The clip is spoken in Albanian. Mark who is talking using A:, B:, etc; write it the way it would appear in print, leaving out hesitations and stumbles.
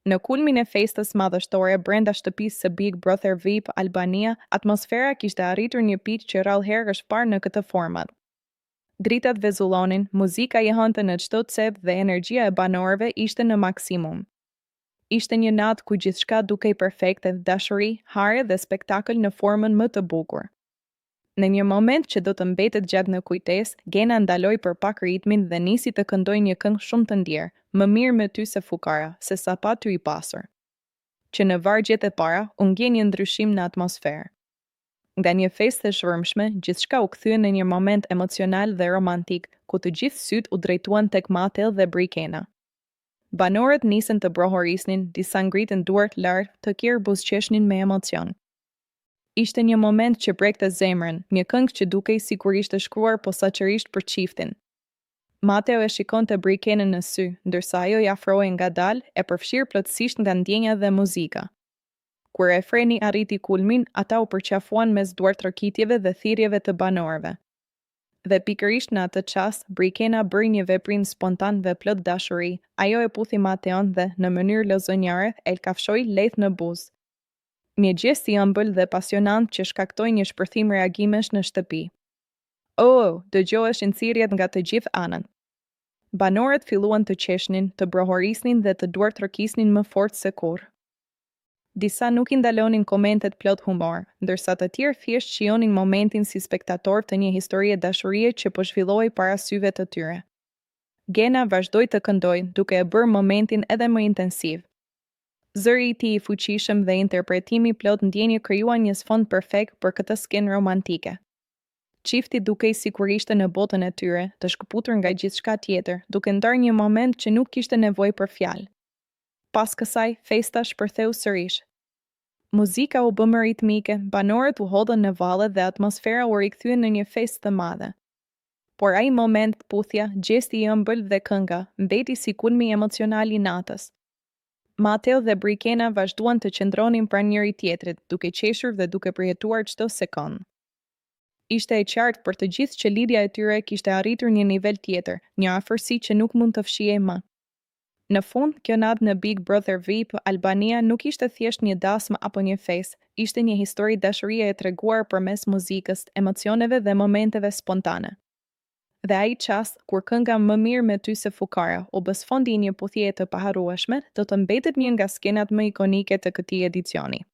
A: Në kulmin e festës madhështore brenda shtëpisë së Big Brother VIP Albania, atmosfera kishte arritur një pikë që rrallëherë është parë në këtë format. Dritat vezullonin, muzika jehonte në çdo cep dhe energjia e banorëve ishte në maksimum. Ishte një natë ku gjithçka dukej perfekte, dashuri, hare dhe spektakël në formën më të bukur. Në një moment që do të mbetet gjatë në kujtesë, Gena ndaloi për pak ritmin dhe nisi të këndojë një këngë shumë të ndjerë, Më mirë me ty se fukara, se sa pa ty i pasur. Që në vargjet e para, u ndje një ndryshim në atmosferë. Nga një festë e zhurmshme, gjithçka u kthye në një moment emocional dhe romantik, ku të gjithë sytë u drejtuan tek Mateo dhe Brikena. Banorët nisën të brohorisnin, disa ngritën duart lart, të tjerë buzëqeshnin me emocion. Ishte një moment që prekte zemrën, një këngë që dukej sikur ishte shkruar posaçërisht për çiftin. Mateo e shikonte Brikenën në sy, ndërsa ajo i afrohej ngadalë, e përfshirë plotësisht nga ndjenja dhe muzika. Kur refreni arriti kulmin, ata u përqafuan mes duartrokitjeve dhe thirrjeve të banorëve. Dhe pikërisht në atë çast, Brikena bëri një veprim spontan dhe plot dashuri, ajo e puthi Mateon dhe, në mënyrë lozonjare, e kafshoi lehtë në buzë. Një gjest i ëmbël dhe pasionant që shkaktoi një shpërthim reagimesh në shtëpi. Oh, dëgjoheshin thirrjet nga të gjithë anët. Banorët filluan të qeshnin, të brohorisnin dhe të duartrokisnin më fort se kurrë. Disa nuk i ndalonin komentet plot humor, ndërsa të tjerë thjesht shijonin momentin si spektatorë të një historie dashurie që po zhvillohej para syve të tyre. Gena vazhdoi të këndojë, duke e bërë momentin edhe më intensiv. Zëri i tij i fuqishëm dhe interpretimi plot ndjenjë krijuan një sfond perfekt për këtë skenë romantike. Çifti dukej sikur ishte në botën e tyre, të shkëputur nga gjithçka tjetër, duke ndarë një moment që nuk kishte nevojë për fjalë. Pas kësaj, festa shpërtheu sërish. Muzika u bë më ritmike, banorët u hodhën në valle dhe atmosfera u rikthye në një festë të madhe. Por ai moment, puthja, gjesti i ëmbël dhe kënga, mbeti si kulmi emocional i natës. Mateo dhe Brikena vazhduan të qëndronin pranë njëri-tjetrit, duke qeshur dhe duke përjetuar çdo sekondë. Ishte e qartë për të gjithë që lidhja e tyre kishte arritur një nivel tjetër, një afërsi që nuk mund të fshihej më. Në fund, kjo natë në Big Brother VIP Albania nuk ishte thjesht një dasmë apo një festë, ishte një histori dashurie e treguar përmes muzikës, emocioneve dhe momenteve spontane. Dhe ai çast, kur kënga Më mirë me ty se fukara u bë sfondi i një puthjeje të paharrueshme, do të mbetet një nga skenat më ikonike të këtij edicioni.